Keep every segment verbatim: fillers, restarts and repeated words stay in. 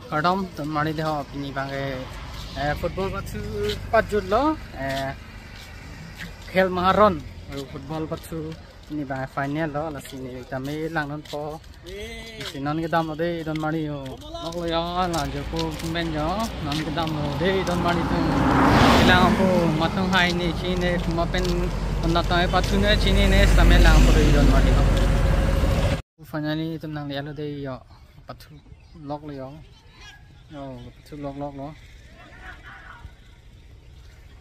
Kardom, ton mari dei ho, pini abang ke, eh, football pathu patjutlo, eh, khel maharon, football pathu pini abang final lo, lasi neli tame langdunpo. Si non kedamlo dei, ton mari ho. Loklo ho, la jo ko kumben ho, non kedamlo dei, ton mari ho. Lang ko mathung hai ne, chine, kuma pen, natang pathu ne, chinine, tame langpo dei, ton mari ho. Finally, itum nanglelo dei ho. Pathu loklo ho. Yo, pathu lok loklo.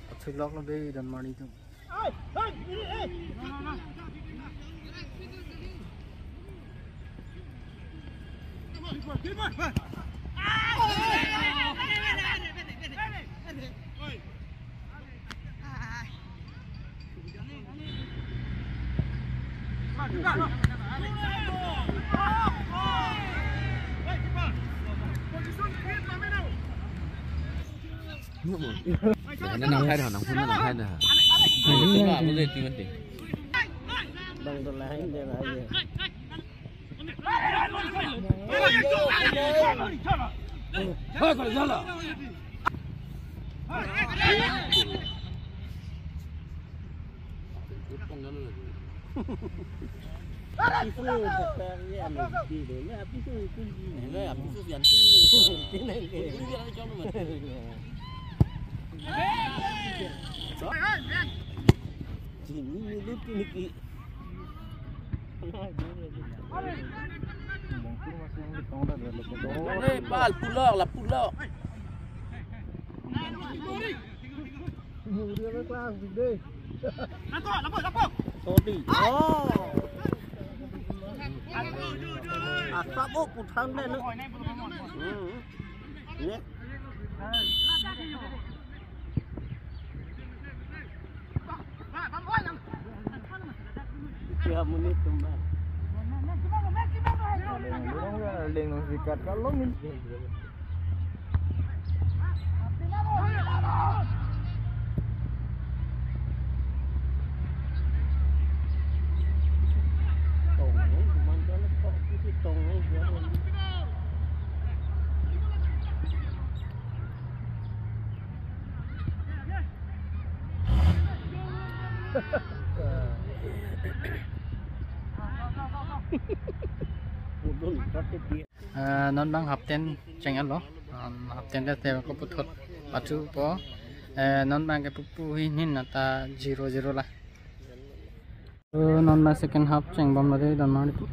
Pathu loklo dei, ton mari ho. Nang hai dah, nang phone nang hai dah. Bang tu lain dia lagi. Piso, dokter, ya, anak kecil deh. Ya, piso, piso. Ya, piso, piso. Ini dia lagi jauh, Mas. Sini, ini, ini, ini. Eh, bal, pulok, la pulok. Sorry. Oh. Asap, oh, puthan deh, no. Hmm. Ini. Tiga menit kembali. Dorong, dorong ya, ada yang sikat kalau min. Tong, mantul kok isi tong, ya. Eh, non abang half time cheng-etlo. Um, half time le te ko puthot pathupo. Eh, non abang ke pupu hin hin nata zero zero la. So, non abang second half chengbomlo dei, ton mari ho.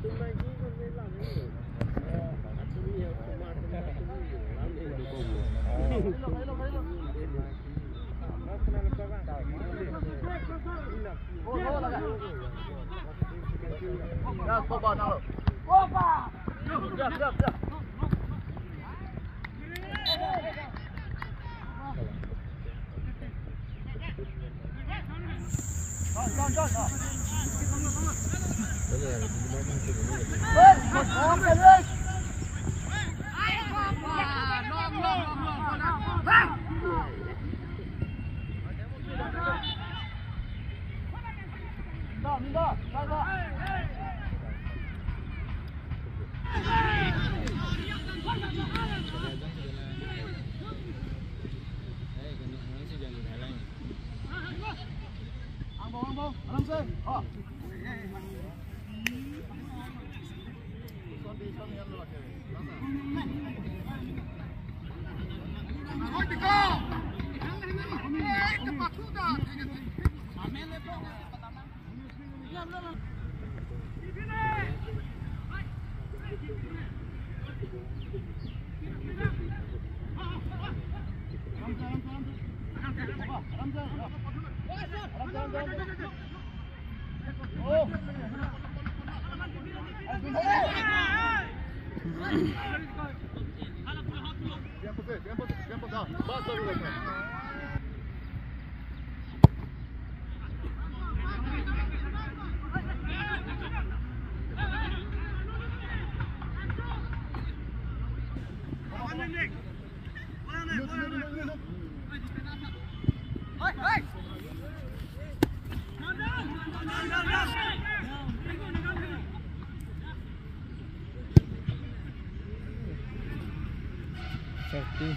Thirty.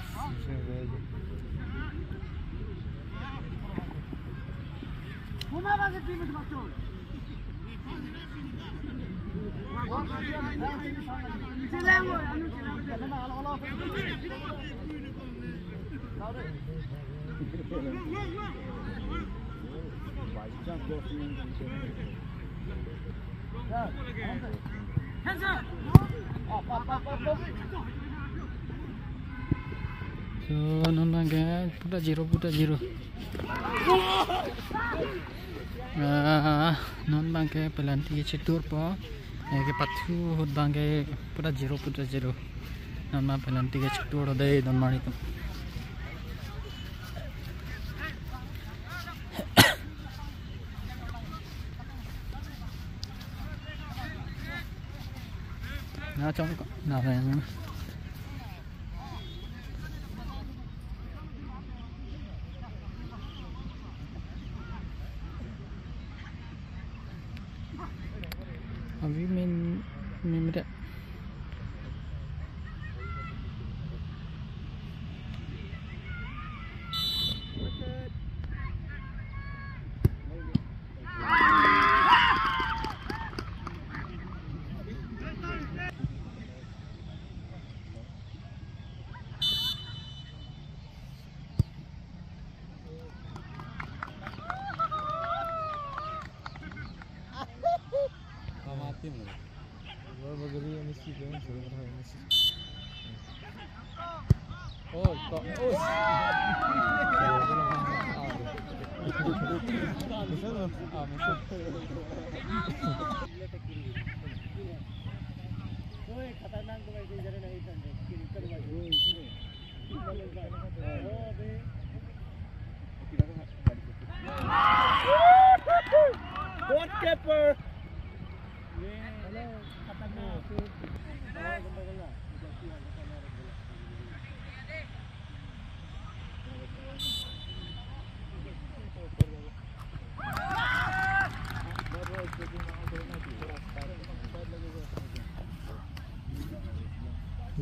So, non abangke pura zero, pura zero. Ah, non abangke penalty kechiturpo. Eh, kepathu ahut abangke pura zero, pura zero. Non abang penalty kechitur dei, non mari tu. Na chong ko, na ba yang. Abi min, min mede. Oh, to, oh. Goalkeeper.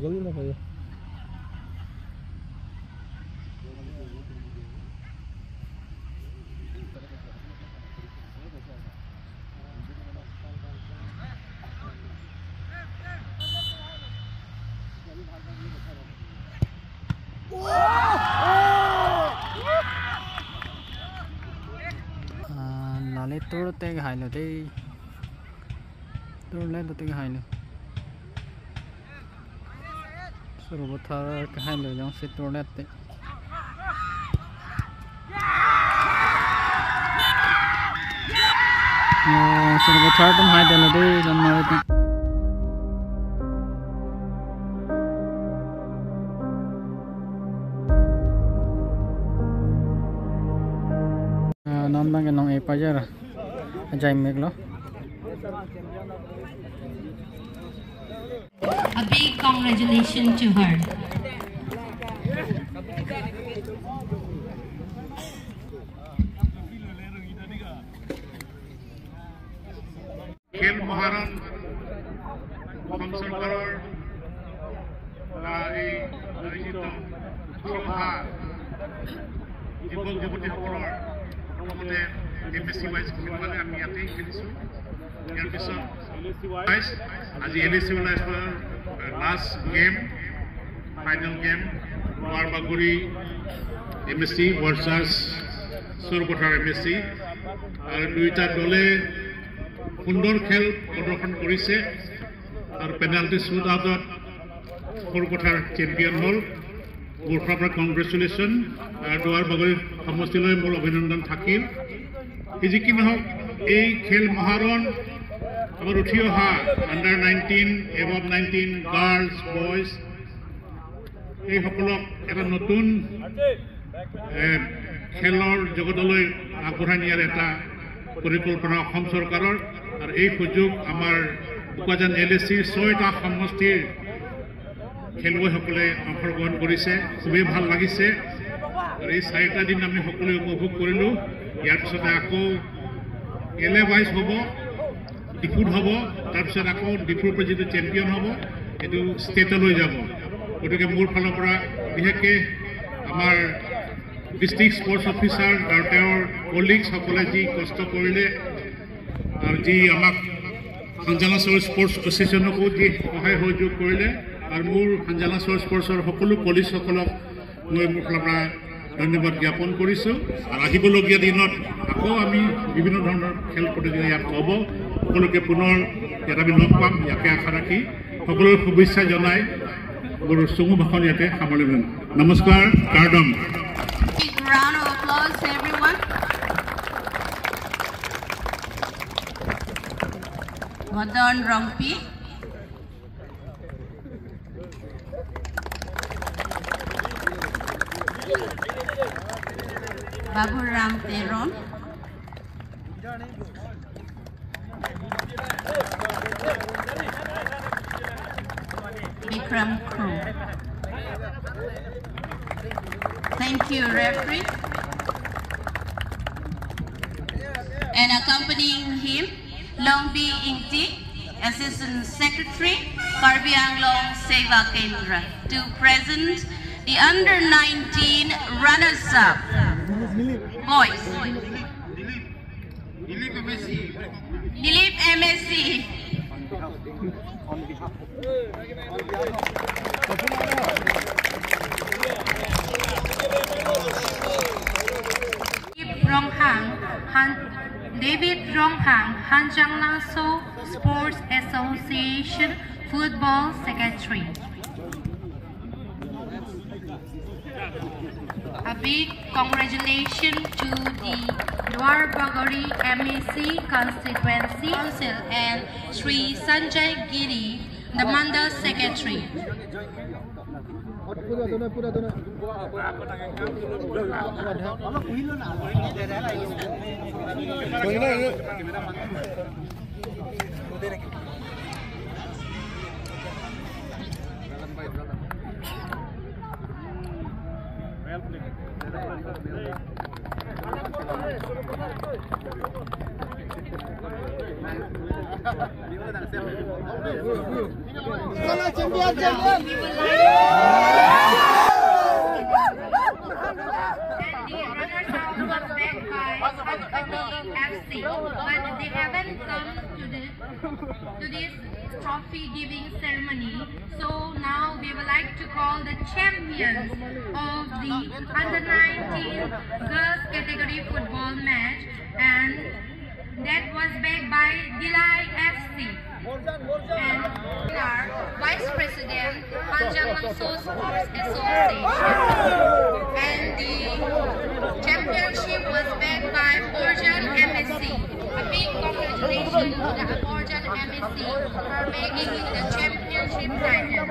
Goal na kaya. Ah, lale tur te hailo dei. Tur le te hailo. Sarupathar kehailo jongsi tur le te. Oh, Sarupathar atum haidetlo dei, jon mari atum. Ah, non abangke nong-e pajar. Ajai meklo. A big congratulations to her. খেল মহাৰণ অসম চৰকাৰৰ, আহ, এই আয়োজিত উৎসৱ অহা যুৱক যুৱতীসকলৰ প্ৰথমতে M S চি ৱাইজ খেল পালে আমি ইয়াতেই খেলিছোঁ। ইয়াৰ পিছত আজি L A C wise last game, final game, Duwarbagori M S C versus Sarupathar M S C. আৰু দুইটা দলে সুন্দৰ খেল প্ৰদৰ্শন কৰিছে আৰু পেনাল্টি শ্বুট আউটত সৰুপথাৰ চেম্পিয়ন হ'ল। মোৰ ফালৰ পৰা কংগ্ৰেচুলেশ্যন আৰু দুৱাৰবাগৰি সমষ্টিলৈ মোৰ অভিনন্দন থাকিল। যি কি নহওক, এই খেল মহাৰণ আমাৰ উঠি অহা under nineteen, above nineteen, girls, boys, এইসকলক এটা নতুন, এ, খেলৰ জগতলৈ আগবঢ়াই নিয়াৰ এটা পৰিকল্পনা অসম চৰকাৰৰ। আৰু এই সুযোগ আমাৰ বোকাজান এল এ চিৰ ছয়টা সমষ্টিৰ খেলুৱৈসকলে অংশগ্ৰহণ কৰিছে, খুবেই ভাল লাগিছে। আৰু এই চাৰিটা দিন আমি সকলোৱে উপভোগ কৰিলোঁ। ইয়াৰ পিছতে আকৌ এল এ ৱাইজ হ'ব, ডিফুত হ'ব, তাৰপিছত আকৌ ডিফুৰ পৰা যিটো চেম্পিয়ন হ'ব, সেইটো ষ্টেটলৈ যাব। গতিকে মোৰ ফালৰ পৰা বিশেষকৈ আমাৰ ডিষ্ট্ৰিক্ট স্পৰ্টছ অফিচাৰ আৰু তেওঁৰ কলিগছসকলে যি কষ্ট কৰিলে আৰু যি আমাক হাঞ্জালাচৰ স্পৰ্টছ এছ'চিয়েশ্যনকো যি সহায় সহযোগ কৰিলে আৰু মোৰ হাঞ্জালাচৰ স্পৰ্টছৰ সকলো কলিগছসকলক মই মোৰ ফালৰ পৰা ধন্যবাদ জ্ঞাপন কৰিছোঁ। আৰু আহিবলগীয়া দিনত আকৌ আমি বিভিন্ন ধৰণৰ খেল প্ৰতিযোগিতা ইয়াত হ'ব। সকলোকে পুনৰ ইয়াত আমি লগ পাম, ইয়াকে আশা ৰাখি সকলোকে শুভেচ্ছা জনাই মোৰ চমু ভাষণ ইয়াতে সামৰণি মাৰিম। নমস্কাৰ, কাৰ্ডম। Big round of applause, everyone. Modon Rongpi. Baburam Teron. Bikram Kro. Thank you, referee. And accompanying him, Longbi Ingti, Assistant Secretary, Karbi Anglong Seva Kendra, to present the under nineteen runners-up boys. Nilip M S C. David Ronghang, Han-, David Ronghang, Hanjanglangso Sports Association Football Secretary. A big congratulations to the Duar Bagori M A C Constituency Council and Shri Sanjay Giri, the Mandal Secretary. And the runners-up was backed by Khatkhati F C, but they haven't come to the, to this trophy giving ceremony. So now we would like to call the champions of the under nineteen girls category football match, and that was backed by Dillai F C. And our Vice President, Hanjanglangso Sports Association. And the championship was backed by Borjan M S C. A big congratulations to the Borjan M S C for backing in the championship title.